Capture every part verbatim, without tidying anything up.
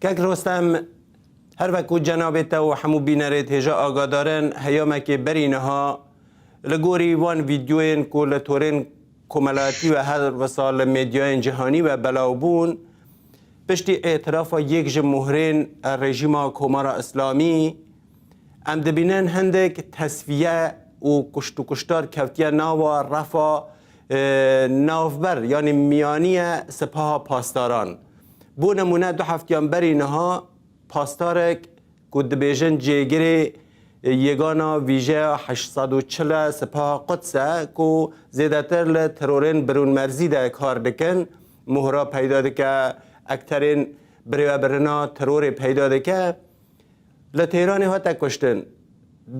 Kek Rostem, her wek ku cenabê te û hemû bînerê hêja agadarin, heyamekê berî niha li gorî van vîdyoyên ku li torên komelatî ve her wisa li medyayên cîhanî ve belav bûn, piştî îtirafa yek ji muhrên rejîma Komara Îslamî, em dibînin hindek tesfiye û kuşt û kuştar kevtiye nava refa, e, navber, yanî miyaniye sipaha pasdaran. Bo nimûne du heftiyan berî niha pastarek ku dibêjin cêgirê, e, yegana vîjeya heşt sed û çil e, sipaha Quds e, ku zêdetir li terorên birûnmerzî de kar dikin, mohra peyda dike, ekterên birêvebirina terorê peyda dike. Li Teyranê hate kuştin.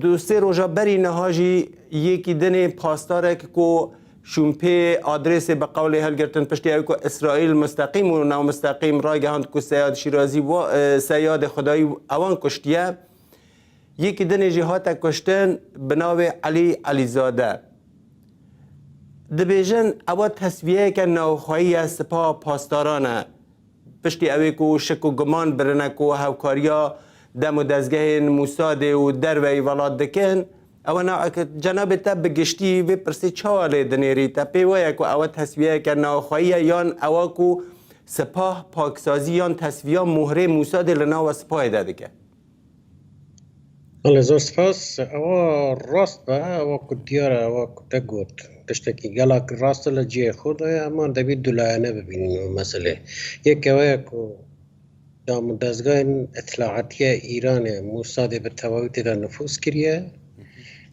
Du sê roja berî niha jî yekî dinê pastarek ku şûnpê adresê bi qewlê hilgirtin, piştî ew ku Îsraîl musteqîm û navmusteqîm ragihand ku Seyad Şîrazî wa-, e, Seyadê Xwedayî ewan kuştiye. Yekî dinê jî hate kuştin bi navê Elî Elîzade. Dibêjin ewa tesfiyeyeke navxweyî ye sipaha pasdaran e. Piştî ew ê ku şik û guman birine ku hevkariya dem û dezgehên Mûsadê û derveyî welat dikin, ew na, cenabê te bi giştî vê pirsê çawa lê dinêrî? Te pê waya ku ew tesfiyeyeke navxweyî ye yan ewa ku sipah paksazî yan tesfiya mohrê Mûsadê li nava sipahê de dike? Belê, zor spas. Ewa rast be, ewa ku diyar e, ewa ku te got. Tiştekî gelek rast e, li cihê xwe de ye, ema dibî dulayene bibînin ew meselê. Yek ew ye ku damûdezgahên îtlaatiya Îranê, Mûsadê bi tevawî tê de nifûz kiriye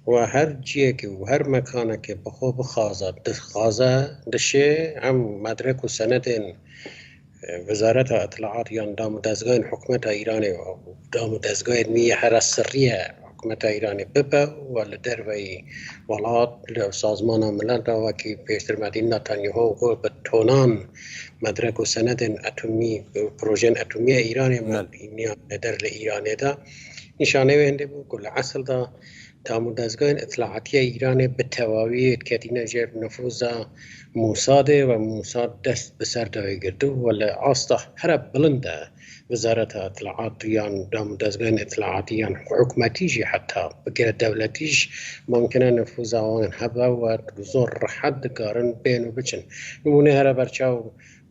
û her ciyekê û her mekanekê bi xwe bixwaze, dixwaze, dişê em medrek û senedên, e, Wezareta Îtlaat yan damûdezgahên hikûmeta Îranê û damûdezgahên wî yê here sirrî ye hikûmeta Îranê bibe û li derveyî welat, li Sazmana Milel de wekî pêştir me dît Netanyahu got bi tonan medrek û senedên etomî, projeyên etomî ya Îranê me Belê. Niya li der li Îranê de. Nîşanê wê hindê bû ku li esil de damûdezgahên îtlaatiya Îranê bi tewawî diketîne jêr nifûza Mûsadê ve Mûsad dest bi ser de wê girtibû ve li asta here bilind de Wezareta Îtlaat yan damûdezgahên îtlaatî yan hikûmetî jî heta bigire dewletî jî mumkin e nifûza wan hebe ve zor rehet dikarin bên û biçin. Nimûne here berçav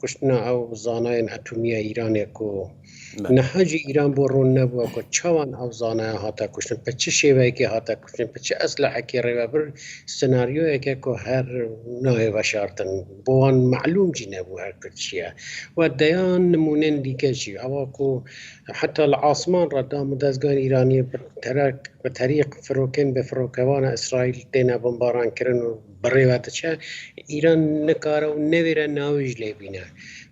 kuştina ew zanayên etomî ya Îranê ku Belê. Niha jî Îran bo rûn nebû ku çawan ew zanaya hate kuştin, bi çi şêweyekê hate kuştin, bi çi eslehekê rêvebir senaryoyeke ku her nayê veşartin, bo wan melûm jî nebû her ku çi ye. Ve deyan nimûnên dîke jî, ewa ku heta li asman re damûdezgahên Îranî bi terek, bi terîq firokên bêfirokevana Îsraîl têne bombaran kirin û bi rê ve diçe, Îran nikare û newêre navê jî lê bîne.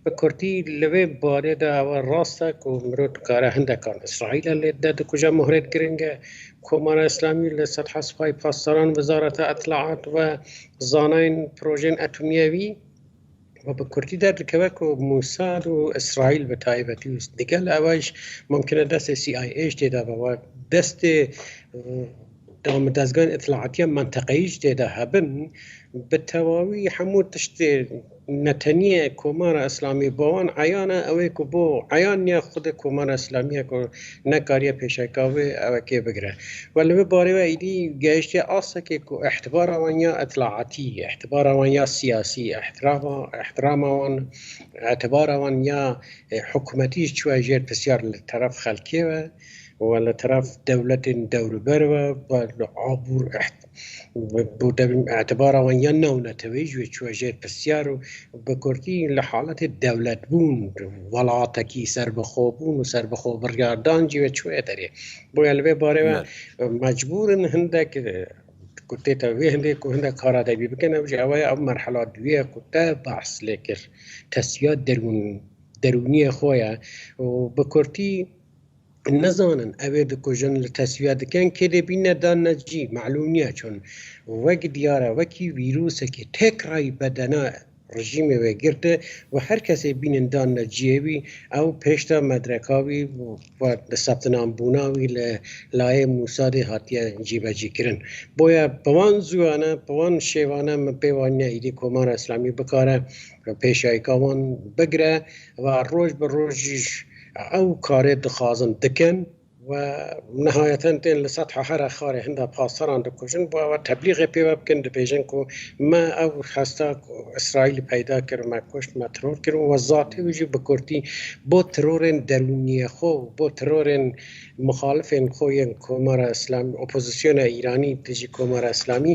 Bi kurtî li vê barê de ewa rast e ku mirov dikare hindekan Îsraîle lê de dikuje, mohrê giring e. Komara Îslamî li sedha sipayî pasdaran, Wezareta Îtlaat ve zanayên projeyên etomî ye wî. Ve bi kurtî derdikeve ku Mûsad û Îsraîl bi taybetî û digel ew jî mumkin e destê C I A jî tê de be, we destê, e, damûdezgahên îtlaatiya menteqeyî jî tê de hebin, bi tewawî hemû tiştê ne tenê Komara Îslamî bo wan eyan e, ew ê ku bo eyan niya xwedê Komara Îslamî ye ku nekariye pêşeka wê ewekê bigire. Ve li vê barê ve êdî gehiştiye astekê ku îhtibara wan ya îtlaatî, îhtibara wan ya siyasî, îhtirama, îhtirama wan, îtibara wan ya, e, hikûmetî jî çûye jêr pisyar li teref xelkê ve û li teref dewletên dewrûber ve, ve li abûr îht-, bi, bi dev-, îtibara wan ya navneteweyî jî wê çûye jêr pisyar û bi kurtî li haletê dewletbûn, welatekî serbixwebûn û serbixwe biryardan jî wê çûye derê. Boya li vê barê ve Belê. mecbûr in hindek, e, ku tê te vê hindê ku hindek kara debî bikin, ew jî ew ye, ev merhela duyê ye ku te behs lê kir. Tesfiya derûn-, derûniyê xwe ye û bi kurtî nizanin ew ê dikujin, li tesfiya dikin, kê dê bîne dan ne cî, melûm niye, çun wek diyar e, wekî vîrûsekî têkrayî bedena rejîmê wê girte û her kesê bînin dan ne ciyê wî, ew pêş de medreka wî û, û li septinanbûna wî li layê Mûsadê hatiye cîbecîkirin. Boya bi wan zûyane, bi wan şêvane min pê waniye êdî Komara Îslamî bikare pêşayîka wan bigire ve roj bi roj jî ew karê dixwazin dikin. We nihayeten tên li setha here xarê hinda pasaran dikujin, bo ewe teblîxê pê ve bikin, dibêjin ku me ew hesta ku Îsraîlî peyda kir, me kuşt, me teror kir û we zatê wî jî bi kurtî bo terorên derûniyê xwe û bo terorên muxalifên xwe yên Komara Îslamî, opozisyona Îranî dijî Komara Îslamî,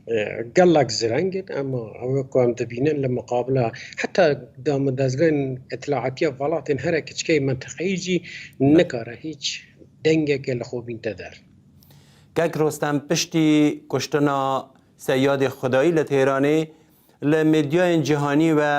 e, gelek zireng in, ema ew ku em dibînin li miqabila heta damodezgehên îtlaatiya welatên here kiçikeyê mentiqeyî jî nikare hîç dengeke li xwe bînte der. Kek Rostem, piştî kuştina Seyadê Xwedayî li Têranê, li medyayên cîhanî ve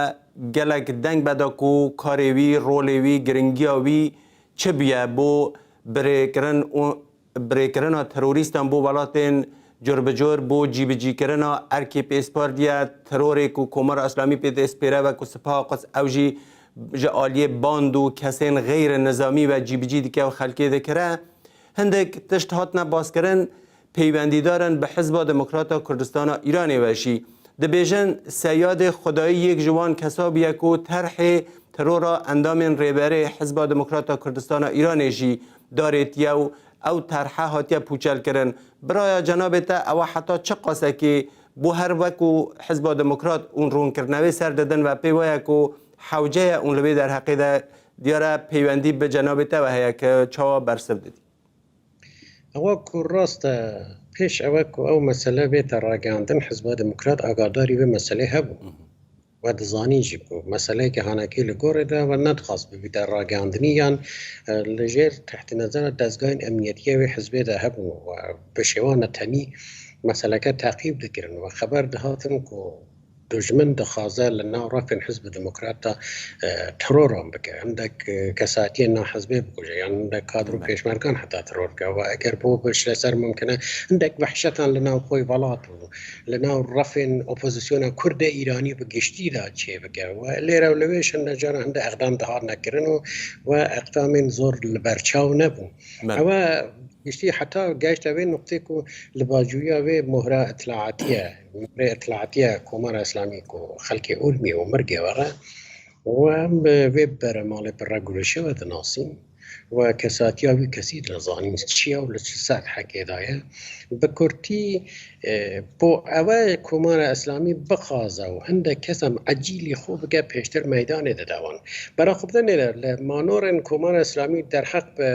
gelek deng veda ku karê wî, rolê wî, giringiya wî çi bûye bo birêkirin û birêkirina terorîstan bo welatên curbicur, bo cîbicîkirina erkê pêspartiye terorê ku Komara Îslamî pê dest pêre ve ku Sipaha Quds ew jî ji aliyê band û kesên xeyr nizamî ve cîbicî dike û xelkê dikire. Hindek tişt hatine baskirin, peywendîdar in bi Hizba Demokrata Kurdistana Îranê ve jî. Dibêjin Seyadê Xwedayî yek ji wan kesa bûye ku terhê terora endamên rêberê Hizba Demokrata Kurdistana Îranê jî darêtiye û ew terhe hatiye pûçelkirin. Biraya cenabê te ewe heta çi qasekê bo her wek û Hizba Demokrat ûn rûnkirinewê ser didin ve pê waya ku hewce ye ûn li vê derheqê de diyar e peywendî bi cenabê te ve heye, ke çawa bersiv didî? Ewa ku rast e, pêş ewe ku ew mesele bête ragihandin, Hizba Demokrat agadarî vê meselê hebû. Mhm. We dizanî jî ku meseleyeke hanekî li gorê de we nedixwast bibîte ragihandinî yan, e, li jêr tehtînezera dezgahên emniyetiyê wê hizbê de hebûn û bi şêwana tenî meseleke teqîb dikirin. We xeber dihatin ku dujmin dixwaze li nav refên Hizb Demokrat de, e, teroran bike. Hindek, e, kesatiyên nav hizbê bikuje, yan hindek kadr û Belê. pêşmergan heta teror bike. Ve eger bo biş li ser mumkin e, hindek vehşetan li nav xwe welat û li nav refên opozisyona Kurd ê Îranî bi giştî de çêbike. Ve lêre û li wê şinde caran hinde eqdam dihatine kirin û we eqdamên zor li ber çaw nebûn. Belê. Ewe giştî heta gehişte vê nuqtê ku li bajûya vê mohra îtlaatiye, mohrê îtlaatiye Komara Îslamî ku xelkê Urmiyê û Mirgê were, û em bi vê beremalê bi reg û rêşê ve dinasin. We kesatiya wî kesî dinizanîn çi ye û li çi ser hekê de ye. Bi kurtî, e, bo ewe Komara Îslamî bixwaze û hindek kes em ecîlî xwe bike pêştir meydanê dide wan. Bera xwe bide nêre, li manorên Komara Îslamî derheq bi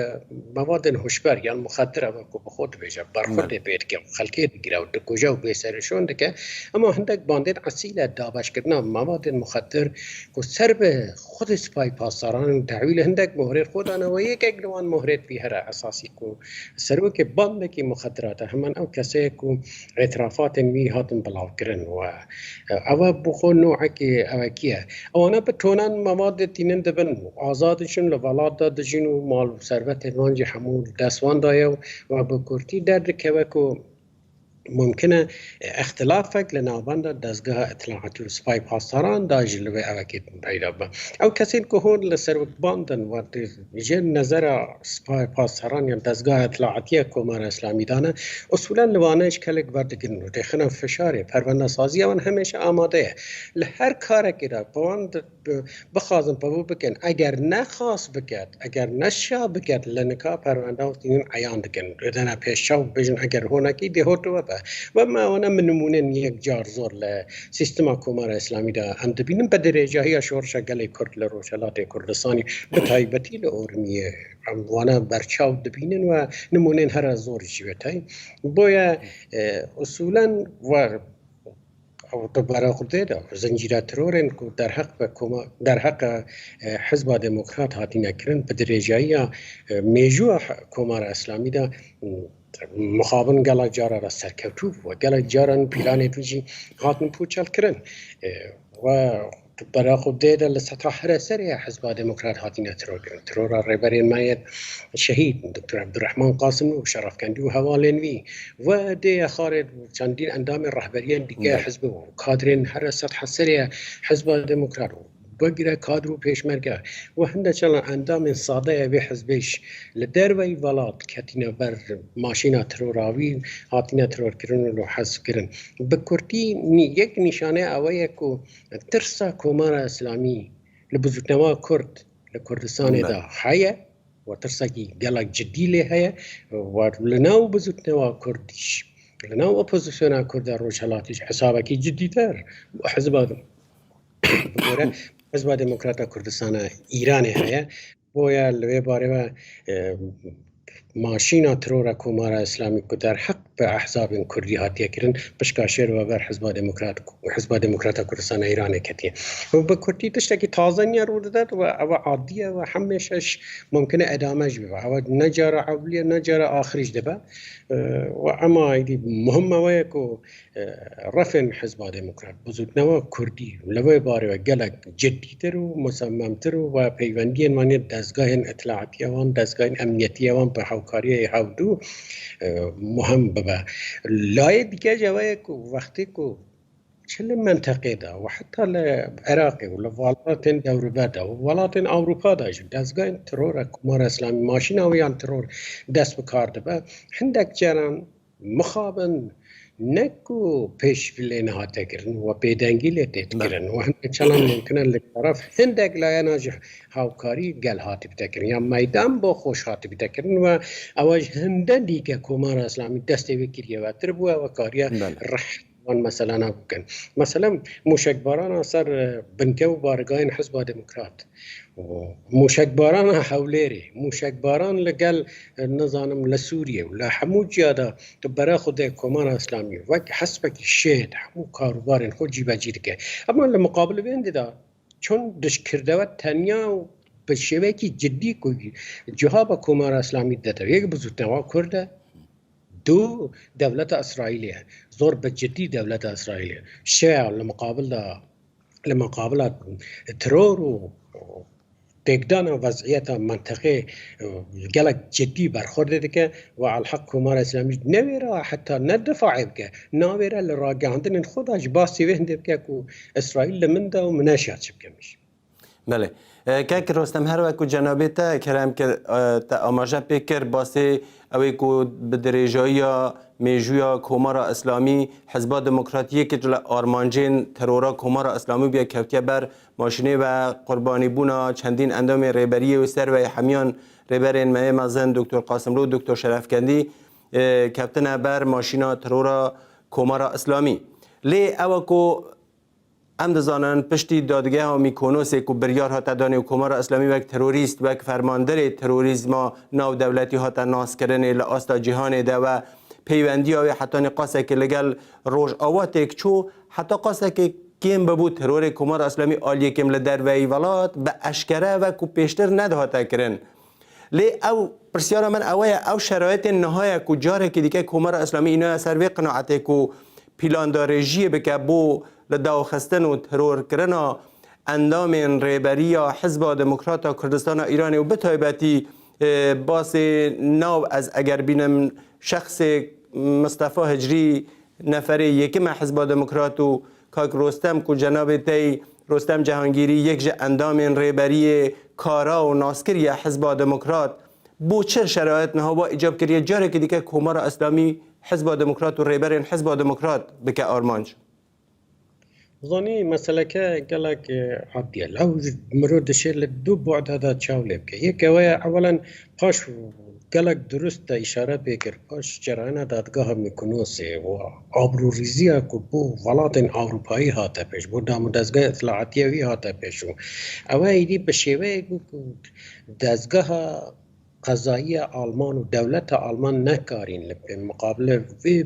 mewadên hişber yan muxedir, ev ku bi xwe dibêje, berxwe Belê. tê pê dike û xelkê digire û dikuje û bêserîşon dike. Ema hindek bandên esîle dabeşkirina mewadên muxedir ku ser bi xwedê Sipayê Pasdaran û dawî li hindek mohrê xwe dane we yekek li wan mohrê vî here esasî ku serokê bandekî muxedirate heman ew kesê ye ku îtirafatên wî hatin bilavkirin we, e, ewe bi xwe nûekî ewekî ye. Ewana bi tonan mewadê tînin dibin û azad diçin li welat de dijîn û mal û servetên wan jî hemû li dest wan de ye û we bi kurtî derdikeve ku mumkin e, e, îxtilafek li navbenda dezgeha îtlaatî û Sipayê Pasdaran de jî li vê ewekê peyda be. Ew kesên ku hûn li serokband in, we di jê nezera Sipayê Pasdaran yan dezgeha îtlaatiya Komara Îslamî de ne, usûlen li wane ji gelek ver digirin û dêxine fişarê, perwendesaziya wan hemêşe amade ye. Li her karekê de bi wan di, bi, bixwazin pevû bikin, eger nexwaz biket, eger neşa biket, li nika perwenda û tînin eyan dikin. Dene pêş çav bêjin, eger honekî dê hot we be. Ve me wana min nimûnên yek car zor li sîstema Komara Îslamî de em dibînin, bi dirêjahiya şorişa gelê Kurd li Rojhelatê Kurdistanî, bi taybetî li Urmiyê, em wana berçav dibînin ve nimûnên here zor jî wê tey. Boye, e, usûlen we ew di berexwedê de, zincîra terorên ku derheq ve koma-, derheqa, e, Hizba Demokrat hatine kirin, bi dirêjayiya, e, mêjûya he-, Komara Îslamî de, m, mixabin gelek cara re serkewtû bû. Gelek caran planê wî jî hatin pûçelkirin. E, we di berexwedê de li seta here serê ya Hizba Demokrat hatine teror kirin. Terora rêberên me yên şehîd, Doktor Ebdurrehman Qasimlî û Şerefkendî û hevalên wî, we dê ye xarê çendîn endamên rehberiyên dike Belê. hizbê û kadrên here setha serê ye Hizba Demokrat û wegire kadr û pêşmerge û hinde çalan endamên sade ye vê hizbê jî li derveyî welat ketîne ber maşîna terora wî, hatine terorkirin û hezkirin. Bi kurtî nî-, yek nîşane ewe ye ku tirsa Komara Îslamî li bizûtnewa Kurd li Kurdistanê de heye, we tirsekî gelek cidî lê heye, we li nav bizûtnewa Kurdî jî, li nav opozisyona Kurd a Rojhelatî jî hesabekî cidîtir û hizba, bi gore Hizba Demokrata Kurdistana Îranê heye. Boye li wê barê ve, e, maşîna terora Komara Îslamî ku derheq bi ehzabên Kurdî hatiye kirin, pişka şêr ve ber Hizba Demokrat û Hizba Demokrata Kurdistana Îranê ketiye. Û bi kurtî tiştekî taze niye rû dide û ew adî ye û hemêşe jî mumkin e edame jî bibe. Ew ne cara ewlî ye, ne cara axirî jî dibe. E, û ema êdî muhim ew ye ku e, refên Hizba Demokrat, bizûtnewa Kurdî li wê barê ve gelek cidîtir û musememtir û ve peywendiyên wan yên dezgahên îtlaatiyê wan, dezgahên emniyetiyê wan bi hewkariyê hevdû, e, muhim bibe. Layê dike jî ew ye ku wextê ku çi li menteqê de û heta li Iraqê û li welatên dewrûber de û welatên Ewropa de jî dezgahên terora Komara Îslamî, maşîna wê yan teror dest bi kar dibe, hindek caran mixabin ne ku pêşî lê nehate kirin, we bêdengî lê tê dikirin. We hindek caran mumkin e li teref hindek layena ji hawkarî gel hatibite kirin, ya meydan bo xweş hatibite kirin we ew ji hinde dîke Komara Îslamî destê wê kiriye vetir bû, ew kariye Belê. rehet wan meselana bikin. Mesela, mûşekbarana ser, e, binke û bargahên Hizba Demokrat. Mûşekbarana Hewlêrê, mûşekbaran li gel, nizanim, li Sûriyê û li hemû ciya de tu bere xwe de Komara Îslamî wek hesbekî şêd hemû karûbarên xwe cîbecî dike. Ema li muqabil vê hindê de çend dişkirdewe tenya û bi şêwekî cidî ku cihaba Komara Îslamî dide yek bizûtnewa Kurd e, du dewleta Îsraîlê ye. Zor bi cidî dewleta Îsraîlê. Şeya li muqabil de li muqabila teror û têkdana weziyeta menteqê, e, gelek cidî berxwedê dike û elheq Komara Îslamî newêre heta ne difaê bike, navêre li ragihandinên xwe de ji basî wê hindê bike ku Îsraîl li min de û min neşiya çi bikim jî. Belê. E, kek Rostem, her wek ku cenabê te kerem kir, e, te amaje pê kir, basê ew ê ku bi dirêjayiya mêjûya Komara Îslamî, Hizba Demokratiyê kir li armancên terora Komara Îslamî bûye kevtiye ber maşînê ve qurbanîbûna çendîn endamên rêberiyê û ser ve hemiyan rêberên me yê mezin Doktor Qasimlo û Doktor Şerefkendî, e, kevtine ber maşîna terora Komara Îslamî. Lê ew ku Em dizanin, piştî dadgeha Mîkonosê ku biryar hate danê û Komara Îslamî wek terorîst, wek fermanderê terorîzma navdewletî hate naskirinê li asta cîhanê de we peywendiya wê hetanî qasekê li gel Rojava têk çû, heta qasekê kêm bibû terorê Komara Îslamî aliyê kêm li derveyî welat bi eşkere wek ku pêştir nedihate kirin. Lê ew pirsyara min ew e, ew şerayetên niha ye ku carekî dike Komara Îslamî îna ye ser vê qinaetê ku pîlandarêjiyê bike bo li dawxistin û terorkirina endamên rêberiya Hizba Demokrata Kurdistana Îranê û bi taybetî, e, basê nav ez eger bînim şexsê Mistefa Hicrî neferê yekim e Hizba Demokrat û kak Rostem ku cenabê tey Rostem Cehangîrî yek ji endamên rêberiyê kara û naskirî ye Hizba Demokrat. Bo çi şerayet niha wa îcab kiriye carekî dike Komara Îslamî Hizba Demokrat û rêberên Hizba Demokrat bike armanc? Zanî, meseleke gelek, e, adî ye. Ew ji mirov dişê li du bu'da de çaw lê bike. Yek ew ye, ewelen paş gelek dirust te îşare pê kir. Paş cerayana dadgeha Mîkonosê û abrûrîziya ku bo welatên Ewropayî hate pêş, bo damûdezgeha îtlaatiyê wî hate pêş û ew ê êdî bi şêweyek bû ku dezgeha qezayî ya Alman û dewleta Alman nekarîn li pê miqabilê vê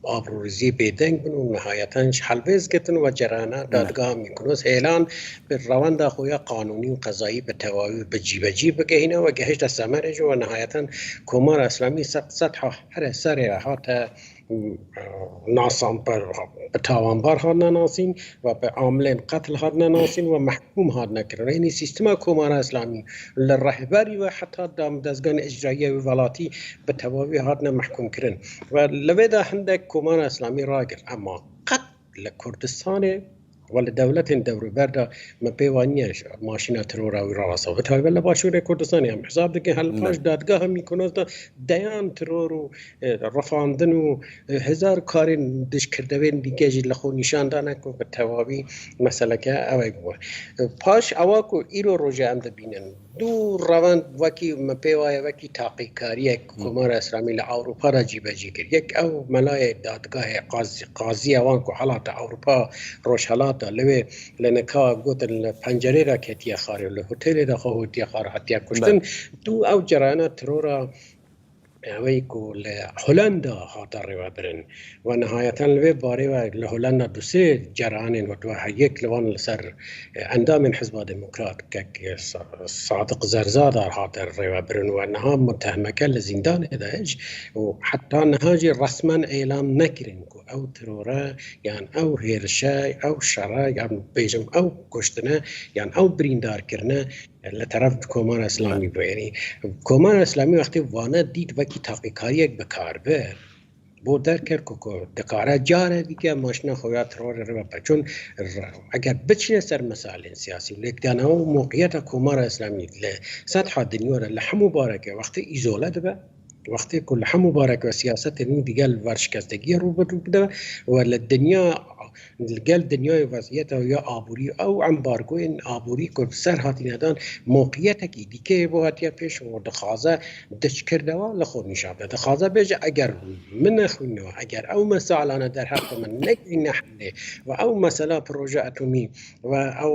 abrûrîziyê bêdeng bin û nihayeten ji helbêst girtin û cerayana dadgeha Mîkonos hêlan bi rewenda xwe ya qanûnî û qezayî bi tewawî û bi cîbecî bigehîne û gehişte semerê jî û nihayeten Komara Îslamî sed sedha here serê re hate nasan, bi, bi tawanbar hatine nasîn û bi amilên qetl hatine nasîn û mehkûm hatine kirin. Yanî sîstema Komara Îslamî li rehberî ve heta dam-, dezgehên îcraiyê wî welatî bi tewavî hatine mehkûm kirin. Ve li vê de hindek Komara Îslamî ragir, ema qet li Kurdistanê Wele dewletên dewrûber de me pê waniye maşîna terora wî rawesta. Bi taybet li Başûrê Kurdistanê em hesab dikin, hel paş dadgeha Mîkonos de deyan teror û, e, rifandin û, e, hezar karên dijkirdevên dîke jî li xwe nîşan dane ku bi tewavî meseleke ew ê bû. E, paş ewa ku îro rojê em dibînin, du rewend wekî me pê waye, wekî taqîkariyek Komara Îslamî li Ewropa re cîbecî kir. Yek ew melayê dadgehê qaz-, qaziyê wan ku hilata Ewropa, Rojhelata, li wê li nika gotin li pencerê re ketiye xarê, li hotelê de xwe hotiye xar hatiye kuştin. Belê. Du ew cerayana terora, ew ê ku li Holanda hate rêvebirin. Ve nihayeten li vê barê ve li Holanda du sê cerayanên wekî her yek li van li ser, e, endamên Hizba Demokrat, kek, e, Sa-, Sadiq Zerzadar hate rêvebirin û niha mutehemeke li zîndanê de ye û heta niha jî resmen îlan nekirin ku ew teror e yan ew hêrişe, ew şer e, yan bêjim ew kuştine, yan ew birîndarkirine li teref Komara Îslamî bû. Yanî Komara Îslamî wextê vane dît wekî taqîkariyek bi kar bir, bo derket ku, ku dikare care dike maşîna xwe ya terorê rê ve be. Çun r-, eger biçine ser mesailên siyasî û lêkdana û mewqiyeta Komara Îslamî li setha dinya de li hemû bareke wextê îzole dibe, wextê ku li hemû bareke siyasetên wî digel werşikestegiyê rû bi rû dibe û li dinya, li gel dinyayê weziyeta ya aborî, ew embargoyên aborî ku bi ser hatine dan, mewqiyetekî dike bo hatiye pêş û dixwaze diçkirdewa li xwe nîşan bide. Dixwaze bêje, eger min nexwîne, eger ew mesailane derheq de min nekirîne helê ve ew mesela proje atomî ve ew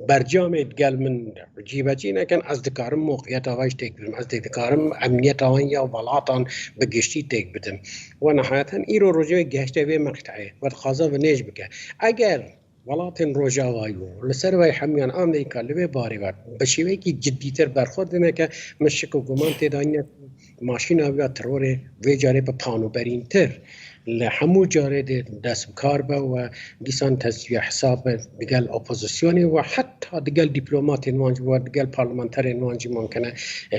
bercamê digel min cîbecî nekin, ez dikarim mewqiyeta wan jî têk bidim, ez dê dikarim emniyeta wan ya welatan bi giştî têk bidim. Ve nihayeten îro rojê wê gehişte vê meqteyê ve dixwaze vinêj bike. Eger welatên Rojavayî û li ser wê hemiyan Amerîka li vê barê ve bi şêweyekî ciddîtir berxwe dine ke min şik û guman tê de nîne ku maşîna wî ya terorê vê carê bi panoberîntir li hemû carê dê dest bi kar be û dîsan teswîya hesab be digel opozisyonê û heta digel dîplomatên wan jî û digel parlamenterên wan jî mumkin e, e,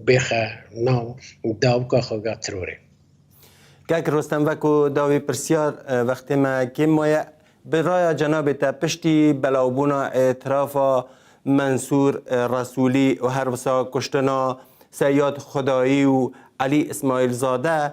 bêxe nav dawika xwe ya terorê. Kek Rostem, wek ku dawî pirsyar, e, wextê me kêm maye, bi raya cenabê te piştî belawbûna îtirafa Mensûr, e, Resûlî û her wisa kuştina Seyad Xwedayî û Elî Îsmaîlzade,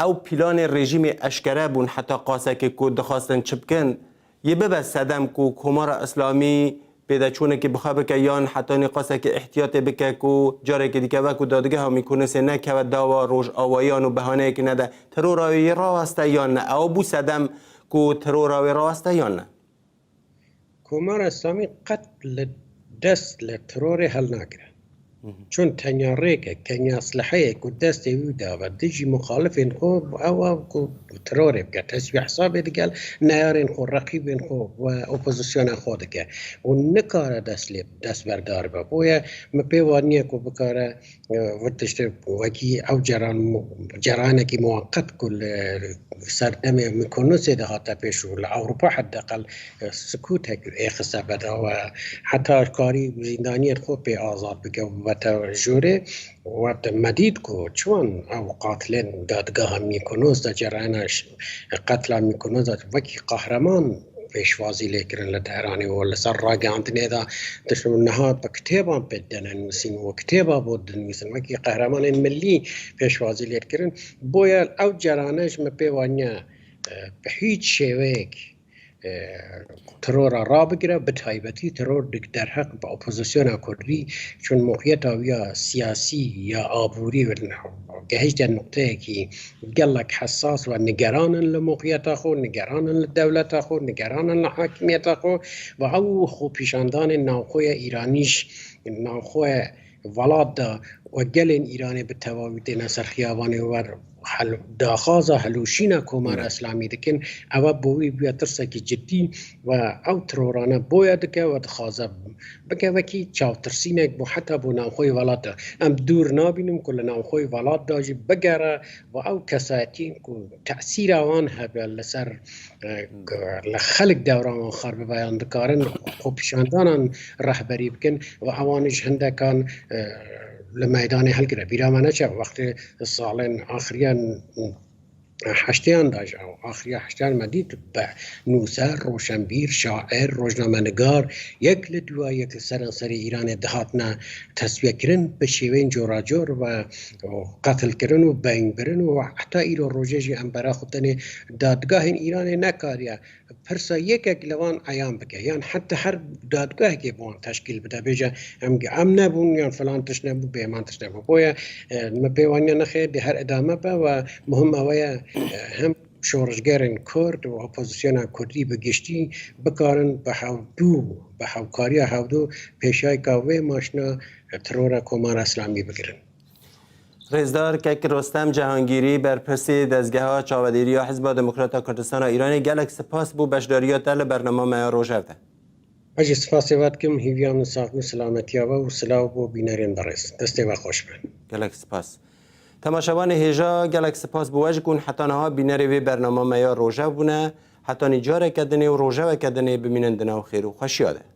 ew planê rejîmê eşkere bûn heta qasekê ku dixwastin çi bikin, yê bibe sedem ku Komara Îslamî pêdeçûnekê bi xwe bike yan hetanî qasekê îhtiyatê bike ku carekê dike wek ku dadgeha Mîkonosê nekeve dawa Rojawayiyan û behaneyekê nede terora wê yê raweste yan ne? Ew bû sedem ku terora wê raweste yan ne? Komara Îslamî qet li dest li terorê helnagire. Çun tenya rêkek, tenya esleheyek ku destê wî dabe dijî muxalifên xwe, ew e ku terorê bike, teswî hesabê digel neyarên xwe, reqîbên xwe ve opozisyona xwe dike û nikare dest lê, destberdar be. Boye min pê waniye ku bikare, e, vê tiştê wekî ew ceran, ceranekî muweqet ku li serdemê Mikonosê de hate pêş û li Ewropa heddeqel, e, sikûtek ê xiste beda we heta karî zîndaniyên xwe pê azad bike û bibete jorê. Werte me dît ku çiwan ew qatilên dadgeha Mîkonos de cerayana ş-, qetla Mîkonos de wekî qehreman pêşwazî lê kirin li Tehranê û li ser ragihandinê de dişin niha bi kitêban pê dene nivîsîn û kitêba bo dinivîsin wekî qehremanên millî pêşwazî lê kirin. Boye ew cerane ji min pê waniye, e, bi hîç şêweyek, e, terora rabigire, bi taybetî teror dik derheq bi opozisyona kurdî, çun mewqiyeta wî ya siyasî ya aborî gehişte nuqteyekî gelek hesas ve nigeran in li mewqiyeta xwe, nigeran in li dewleta xwe, nigeran in li hakimiyeta xwe ve ew xwepîşandanên navxwe ya Îranî jî navxwe welat de û gelên Îranê bi tevawî têne ser xiyabanê û wer hel-, daxwaza hilûşîna Komara Îslamî dikin, ew e bo wî bûye tirsekî cidî û ew terorane boye dike û dixwaze bike wekî çavtirsînek bo heta bo navxweyê welat de. Em dûr nabînin ku li navxweyê welat de jî bigere û ew kesayetiyên ku tesîra wan hebe li ser, e, li xelk dewra wan xar bibe yan dikarin xwepîşandanan rehberî bikin û ewan ji hindekan, e, li meydanê hilgire. Bîra me neçe wextê salên axiriyan heşteyan de jî, ew axiriya heşteyan me dît, be nûser, roşenbîr, şair, rojnamenigar, yek li dua yek li seranserê Îranê dihatine tesfiyekirin, bi şêweyên coracor ve qetilkirin û bengbirin û heta îro rojê jî em bera xwe tenê dadgahên Îranê nekariye pirsa yekek li van eyan bike, yan heta her dadgehekê bi wan teşkîl bide, bêje em, em nebûn, yan filan tişt nebû, bêman tişt nebû. Boye, e, me pê waniye nexê, dê her idame be ve muhim ewe ye, e, hem şorişgerên Kurd û opozisyona Kurdî bi giştî bikarin bi hevdû, bi hevkariya hevdû pêşayka vê maşna terora Komara Îslamî bigirin. Rêzdar Kek Rostem Cehangîrî, berpirsê Dezgeha Çavedêrî ya Hizba Demokrata Kurdistana Îranê, gelek spas bo beşdariya te li bernama me ya Rojev de. Ez jî spasê we dikim, hîviya min saxbûn, silametiya we û silav bo bînerên berêz. Destê we xweş be. Gelek spas. Temaşevanê hêja, gelek spas bo we jî ku heta niha bînerê vê bernama me ya Rojev bûne. Hetanî careke dinê û rojeveke dinê bimînin di nav xêr û xweşiya de.